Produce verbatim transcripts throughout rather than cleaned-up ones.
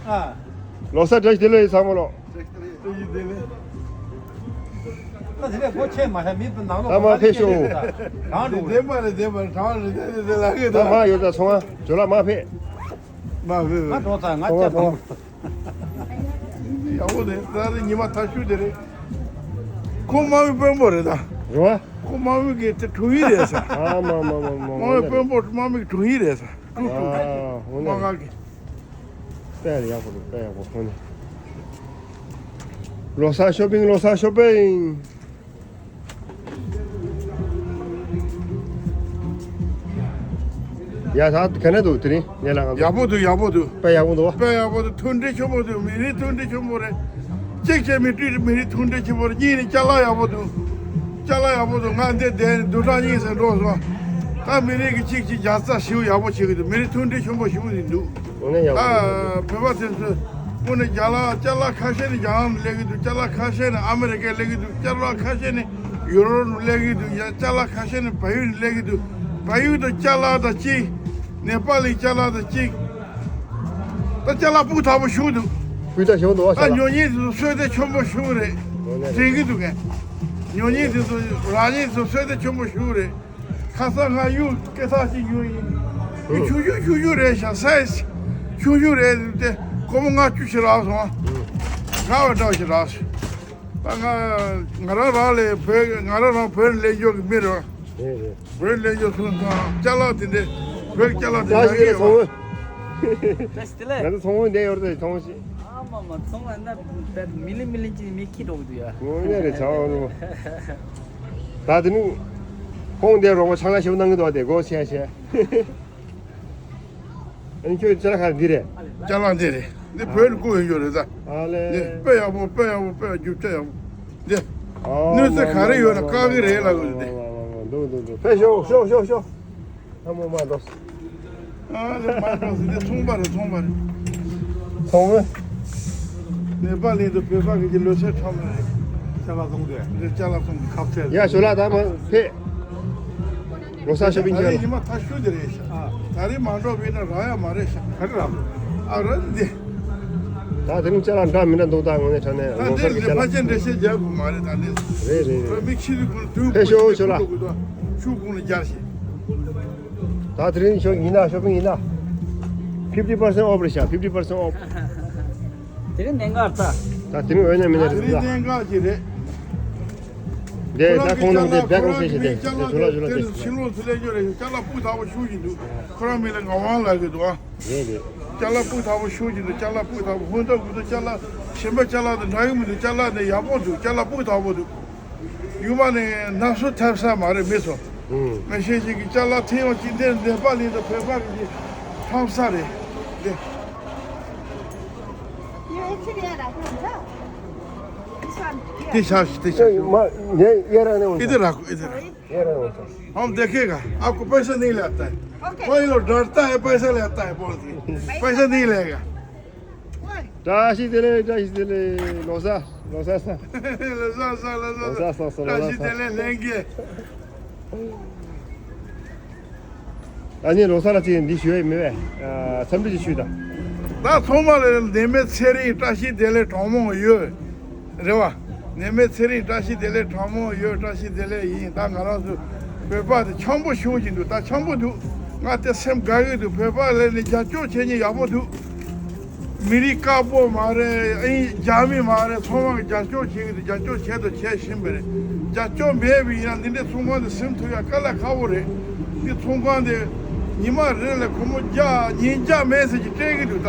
ཨ། ལོ་གསར་བཀྲ་ཤིས་བདེ་ལེགས་ཡིན་ཚང་མ་ལོ། ད་དེ་ནས་སྒོ་ཕྱེ་མ་ཤ་མི་ནང་ལོགས་ད་མ་ཕེབས་ཤོག་གང་འགྲོ། བདེན་པ་རེད། བདེན་པ་རེད། གྲང་རེད། དེ་དེ་ལ་གི་ད་མ་ཡོད་ད་ཚོང་བ་ཇོ་ལགས་མ་ཕེབས། མ་ཕེབས། ང་འགྲོ་ད་ང་ཚོང་བ་ཚོང་བ། ཡག་པོ་རེད། ད་རེས་ཉི་མ་ཐ་ཤུ་དེ་རེད། ཁོ་དམག་མི་དཔོན་པོ་རེད་ད། རེད་བ། ཁོ་དམག་མི་གི་དེ་དྲུང་ཡིག་རེད་ས། ཨ་མ་མ་མ་མ། དམག་མི་དཔོན་པོ་དམག་མི་གི་དྲུང་ཡིག་རེད་ས། ཀྲུག་ཀྲུག་ཨ་དམག་སྒར་གི། དཔེ་ཡག་པོ་འདུག་དཔེ་ཡག་པོ་ཁོ་ནི། ལོ་གསར་ཤོ་པིང་། ལོ་གསར་ཤོ་པིང་། ཡ་ད་ག་ནས་འདུག་དེ་རིང་ངས་ལ་ང་ཚོ། ཡག་པོ་འདུག་ཡག་པོ་འདུག་དཔེ་ཡག་པོ་འདུག་བ། དཔེ་ཡག་པོ་འདུག་མཐུན་སྒྲིལ་ཆེན་པོ་འདུག་མི་རིགས་མཐུན་སྒྲིལ་ཆེན་པོ་རེད། གཅིག་བྱས་མི་སྒྲིག་མི་རིགས་མཐུན་སྒྲིལ་ཆེན་པོ་རེད། གཉིས་ནི་ཅ་ལག་ཡག་པོ་འདུག་ཅ་ལག་ཡག་པོ་འདུག་ང་འདི་བསྡད་ནས་བདུན་ཕྲག་གཉིས་ཙམ་འགྲོ་སོང་། ད་མི་རིགས་ཀྱི་གཅིག་གཅིག་རྒྱག་རྩ་ཞེ་པོ་ཡག་པོ་བྱེད་ཀྱི་འདུག་མི་རིགས་མཐུན་སྒྲིལ་ཆེན་པོ་ཞེ་པོ་ཞིག་འདུག་འོ་ན་ཡག་པོ་འདུག་ད་བོད་པ་དེ་ཚོས་དངོས་གནས་རྒྱ་ལག་ཅ་ལག་ཁ་ཤས་ནི་རྒྱ་ནག་ནས་སླེབས་ཀྱི་འདུག་ཅ་ལག་ཁ་ཤས་ནི་ཨ་མི་རི་ཀས་སླེབས་ཀྱི་འདུག་ཅ་ལག་ཁ་ཤས་ནི་ཡུ་རོབ་ནས་སླེབས་ཀྱི་འདུག་ཡ་ཅ་ལག་ཁ་ཤས་ནི་བལ་ཡུལ་ནས་སླེབས་ཀྱི་འདུག་བལ་ཡུལ་དང་ཅ་ལག་དང་གཅིག་ནེ་པ་ལི་ཅ་ལག་དང་གཅིག་ད་ཅ་ལག་སྤུས་དག་པོ་ཞིག་འདུག་སྤུས་དག་ཞིག་འདུག་བ། ད་ཅ་ལག་ཉོ་མཁན་དེ་ཚོ་བསོད་བདེ་ཆེན་པོ་ཞིག་རེད། འོ་ན་དྲན་གྱི་འདུག་གས། ཉོ་མཁན་དེ་ཚོ་རག་མཁན་དེ་ཚོ་བསོད་བདེ་ཆེན་པོ་ཞིག་རེད། ཁ་སང་ང་གཡུ་སྐེ་ཐག་ཅིག་ཉོས་ཡིན། ཨུ། ཆུང་ཆུང་ཆུང་ཆུང་རེད་ཤག་སའི་ཛི་ཆུང་ཆུང་རེད་དེ་སྒོར་མོ་ལྔ་བཅུ་ཞིག་རག་སོང་། ཨུ། དགའ་བ་འདྲ་བ་ཞིག་རག་སོང་། ད་ང་ང་རང་རང་ལས་བོད་ང་རང་རང་བོད་ནས་སླེབས་འབྱོར་གྱི་མི་རེད་བ། རེད་རེད། བོད་ནས་སླེབས་འབྱོར་སོང་ཙང་ཅ་ལག་དེ་འདྲའི་བོད་ཀྱི་ཅ་ལག་དེ་ད་ཉར་གི་ཡོད་བ། བཀྲ་ཤིས་བདེ་ལེགས། ང་ཚོ་ཚོང་དཔོན་འདས་ཡོད་རེད་ཚོང་ཞིག་ཨ་མ་མ་ཚོང་ལ་ན་ད་མི་ལི་མི་ལི་ཅི་མི་ཁྱི་འགྲོ་གི་འདུག་ཡ། ངོ་མ་རེད་ཆའོ་ནུ། ད་དེ་ནི་ཁོང་འདས་རོགས་པ་ཆང་ལ་ཞིབ་གནང་གི་འདུག་དེ་སྒོ་ཕྱེ་ཕྱེ། ཨ་ནི་ཁྱོད་ཅ་ལག་ཁ་འདི་རེད། ཅ་ལག་འདི་རེད། འདི་བོད་ནས་བསྐུར་ཡོང་རྒྱུ་རེད་ད། ཨ་ལེ། འདི་དཔེ་ཡག་པོ་དཔེ་ཡག་པོ་དཔེ་རྒྱུ་ཆ་ཡག་པོ། འདི། ཨོ་གནོད་འཚེ་ག་རེ་ཡོད་ན་བཀག་གི་རེད་ལབ་གི་འདུག་སྟེ། འདུག་འདུག་འདུག་ཕེབས་ཤོག་ཤོག་ཤོག་ཤོག་ཨ་མོ་མ་འགྲོ། ཨ་ལེ་མ་འགྲོ་ཟེར་ཏེ་ཚོང་པ་རེད་ཚོང་པ་རེད། ཚོང་པ། ནེ་པ་ལི་དང་བོད་པ་གི་ལོ་ཚད་ཁྲམ་རེད། ཅ་ལག་ཚོང་དེ། འདི་ཅ་ལག་ཚོང་ཁ་ཚད། ཡ་ཞོ་ལགས་ད་མ་ཕེབས། ལོ་གསར་ཤོ་པིང་ད་རེས་ཉི་ཁྱེར་མ་ཐ་ཤུ་དེ་རེད་ཤག་ཨ། ད་རེས་མ་འགྲོ་བས་ན་རག་ཡ་མ་རེད་ཤག་ག་རེ་རག་ཨ་ར་འདི། ད་དེ་རིང་ཅ་ལག་འདྲ་མི་འདྲ་འདུག་ད་དངོས་གནས་དྲང་གནས་ད་ལོ་འདི་གསར་གྱི་ལས་ཅ་ཕལ་ཆེར་འགྲེལ་བཤད་རྒྱག་དགོས་མ་རེད་ད་འདི། རེད་རེད་རེད། མི་ཁྱི་རི་ཀུན་དུ་ཕེབས་ཤོག་ཞོ་ལགས། ཆུ་ཀུན་ལ་རྒྱག་ཤིག་ད་དེ་རིང་ཤོ་ཡིན་ན་ཤོ་པིང་ཡིན་ན། fifty percent off རེད་ཤག fifty percent off། དེ་རིང་གནད་འགག་ད། ད་དེ་རིང་འོས་ན་མི་ན་རེད་ད། དེ་རིང་གནད་འགག་ཅིག་རེད། འདི་ད་ཁོང་རྣམས་དེ་བེག་ཁོང་ཤེས་ཤེས་དེ་དེ་ཇོ་ལ་ཇོ་ལ་དེ་ཕྱི་ལོགས་སུ་སླེབས་རྒྱུ་རེད། ཅ་ལག་སྤུས་དག་པོ་ཤུགས་ཀྱིས་འདུག་ཁོ་རང་མིང་ལ་ངག་དབང་ལབ་ཀྱི་འདུག་ཨ། རེད་རེད། ཅ་ལག་སྤུས་དག་པོ་ཤུགས་ཀྱིས་འདུག་ཅ་ལག་སྤུས་དག་པོ་ཧུན་ཏོ་ཧུན་ཏོ་ཅ་ལག་གཞན་པ་ཅ་ལག་དང་འདྲ་གི་མི་འདུག་ཅ་ལག་དེ་ཡག་པོ་འདུག་ཅ་ལག་སྤུས་དག་པོ་འདུག་ཡུལ་མ་ནས་ནག་སུ་ཐེབས་ས་མ་རེད་མི་ཚོ། ངས་ཤེས་ཤིག་གི་ཅ་ལག་ཐེ་ཡོང་ཅི་འདེར་འདེར་པ་ལིན་དང་བོད་པ་གི་ཕམ་ས་རེད། འདི། ये एक ही दिया रखो ना। इस वाला। T shirt T shirt. ये रखो इधर। ये रखो। हम देखेगा, आपको पैसा नहीं लगता है। ओके। कोई लोग डरता है, पैसा लेता है बोल के। पैसा नहीं लेगा। བཀྲ་ཤིས་བདེ་ལེགས། བཀྲ་ཤིས་བདེ་ལེགས། ལོ་གསར། ལོ་གསར་ས། ལོ་གསར་ས། ལོ་གསར་ས། བཀྲ་ཤིས་བདེ་ལེགས་ལྷན་རྒྱས། ཨ་ནི་ལོ་གསར་ལ་ཅིག་འདི་ཞུ་ཡས་མེད་པས། འཚམས་འདྲི་ཅིག་ཞུས་དང་། ད་ཚང་མ་ལ་ནད་མེད་ཚེ་རིང་བཀྲ་ཤིས་བདེ་ལེགས་གྲོགས་མོ་ཡོད། རེད་བ། ནད་མེད་ཚེ་རིང་བཀྲ་ཤིས་བདེ་ལེགས་གྲོགས་མོ་ཡོད། བཀྲ་ཤིས་བདེ་ལེགས་ཡིན། ད་ང་རང་ཚོ་བོད་པ་དེ་འཆམ་པོ་ཤོར་གྱི་འདུག་ད་འཆམ་པོ་འདུག་ང་དེ་སེམས་དགའ་གི་འདུག་བོད་པ་ལ་ནི་རྒྱབ་སྐྱོར་བྱེད་མཁན་ཡག་པོ་འདུག་མི་རིགས་དཀར་པོ་མ་རེད། ཨིན་རྒྱ་མི་མ་རེད། ཚང་མ་གི་རྒྱབ་སྐྱོར་བྱེད་ཀྱི་འདུག་རྒྱབ་སྐྱོར་བྱས་དང་བྱེད་བཞིན་པ་རེད། རྒྱབ་སྐྱོར་མེད་པ་ཡིན་ན་འདི་འདྲའི་ཚོང་ཁང་དེ་ཟིན་ཐུབ་ཡ་དཀའ་ལས་ཁག་པོ་རེད། འདི་ཚོང་ཁང་དེ་ཉི་མ་རེ་ལ་སྒོར་མོ་བརྒྱ་ཉིས་བརྒྱ་མེད་ཟེར་གྱི་སྤྲད་ཀྱི་འདུག་ད་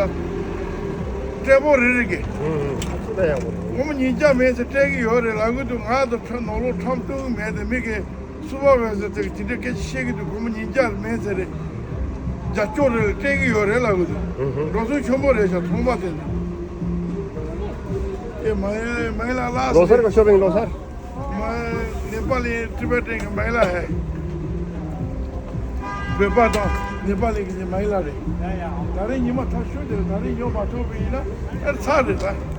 སྤྲད་པོ་རེ་རེ་གི་ཨུ་ཨུ་ད་ཡག་པོ་རེད། སྒོར་མོ་ཉིས་བརྒྱ་མེད་ཟེར་སྤྲད་ཀྱི་ཡོད་རེད་ལབ་ཀྱི་འདུག་ང་དང་ཁྲ་ནོར་ལོག་ཁྲམ་སྟོན་གྱི་མེད་དེ་མི་གི་སུ་པར་བའི་ཟར་དེ་གི་དེ་འདྲའི་སྐད་ཆ་བཤད་ཀྱི་འདུག་སྒོར་མོ་ཉིས་བརྒྱ་མེད་ཟེར་རེད། རྒྱབ་སྐྱོར་རེ་སྤྲད་ཀྱི་ཡོད་རེད་ལབ་ཀྱི་འདུག་ཨུ་ཧུ། འགྲོ་སོང་ཆེན་པོ་རེད་ཤག་ཚོང་པ་དེ་ནི། ཨེ་མ་ཡེ་མ་ཡེ་ལ་ལ་ལོ་གསར་གི་ཤོ་པིང་ལོ་གསར། མ་ནེ་པ་ལི་ཊི་བེ་ཊན་གི་མ་ཡེ་ལ་ཧེ། བོད་པ་དང་ནེ་པ་ལི་གི་མ་ཡེ་ལ་རེད། ད་རེས་ཉི་མ་ཐ་ཤོད་དེ་ད་རེས་ཉོ་མ་ཐུབ་པ་ཡིན་ན་ཨེ་ཚར་རེད་ད།